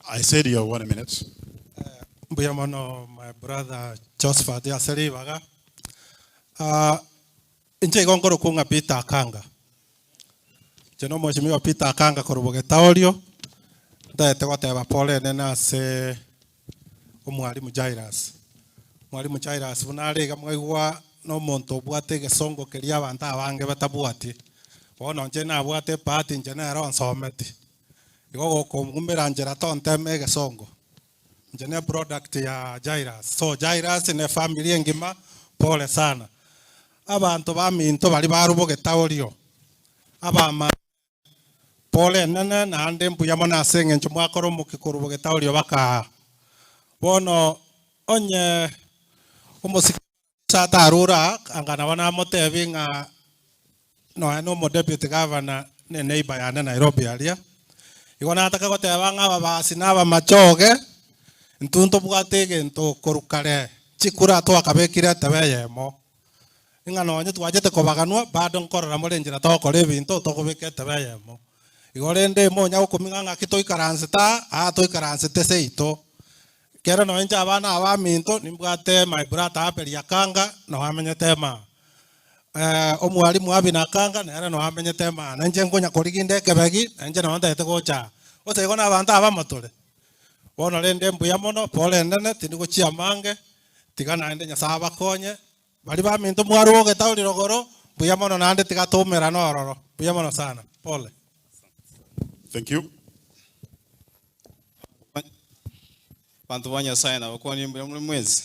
I said you have one minute. Mbuya mono my brother Josephat ase ribaga. Ah, inche igo nkorokwa ng'a Peter Akanga. Inche na omweshimiwa Peter Akanga korwa Bogetaorio, ntagete goteba pole enene ase omwalimu Jairus. Mwalimu Jairus buna are iga mwaigwa na omonto obwate egesongo keria abanto abange batabwati. Bono inche nabwate ebahati inche nere onsometi. Igo gokongumera nchera tonteme egesongo. Inche ne product ya Jairus. So Jairus ne family engima pole sana. Abanto baminto baria barubogete orio, abamama pole enene naende mbuya mono ase eng'encho mwakora omokia korubogete orio baka aa. Bono onye omosike atarure aa, anga nabo namotebi ng'a nonya na omodeputy governor ne neighbour yane Nairobi aria, igo nataka goteba ng'a ababasi na abamachoge, intwe ntobwate egento korwa kare, chikura twakabekire etebe eyemo, ng'a nonye twachete kobaganwa bado nkorora more enchera togokora ebinto tokobeka etebe eyemo. Igo rende monya gokumia ng'a ng'aki toikaransete aa, aa toikaransete seito. Ekero nonya inche abana aba baminto nimbwate my brother Abel Yakanga noo amenyete emaa. Omwalimu Abina Akanga nere noo amenyete emaa. Na inche nkonya korigia inde ekebegi, na inche nabo ntagete gocha aa. Gose igo na abanto abamo tore. Bono rende mbuya mono, pole enene, tindi gochia amange, tiga naende Nyasaye abakonye, baria baminto mwarwa ogetauri rogoro, mbuya mono naende tiga toumerane ororo. Mbuya mono sana. Pole. Thank you. Abanto ba Nyasaye nabakwanie mbuya more mwensi.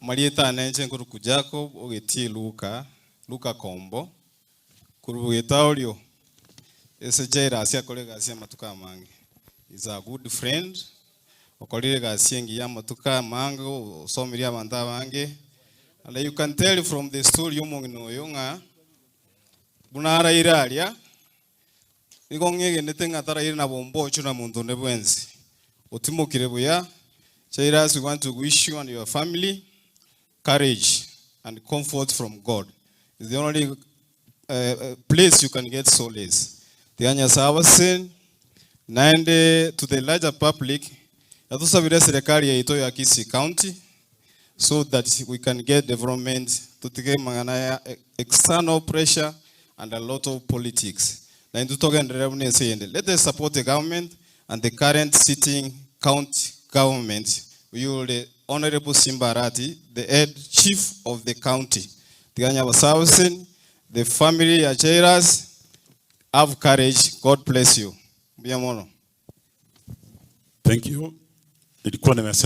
Amarieta ane inche nkoruku Jacob ogetie Luka, Luka Kombo, korwa Bogetaorio, ase Jairus akore egasi amatuko amange. Is a good friend, okorire egasi engiya amatuko amange, osomirie abanto abange, and you can tell from the story y'omong'ina oyo ng'a buna araire aria, Nigo ng'egenete ng'a taraire na bombocho na monto onde bwensi. Otimokire buya, Jairus we want to wish you and your family courage and comfort from God. Is the only place you can get solace. Tiga Nyasae abasesenie naende to the larger public, yatosabire eserekari yaito ya Kisii County so that we can get development totige amang'ana ya external pressure and a lot of politics na intwe togenderere buna ense eyende. Let us support the government and the current sitting county government oyio ore Honourable Simba Arati the head chief of the county. Tiga nyabasabuseni the family ya Jairus have courage God bless you. Mbuya mono. Thank you. Nilikuwa nimesema.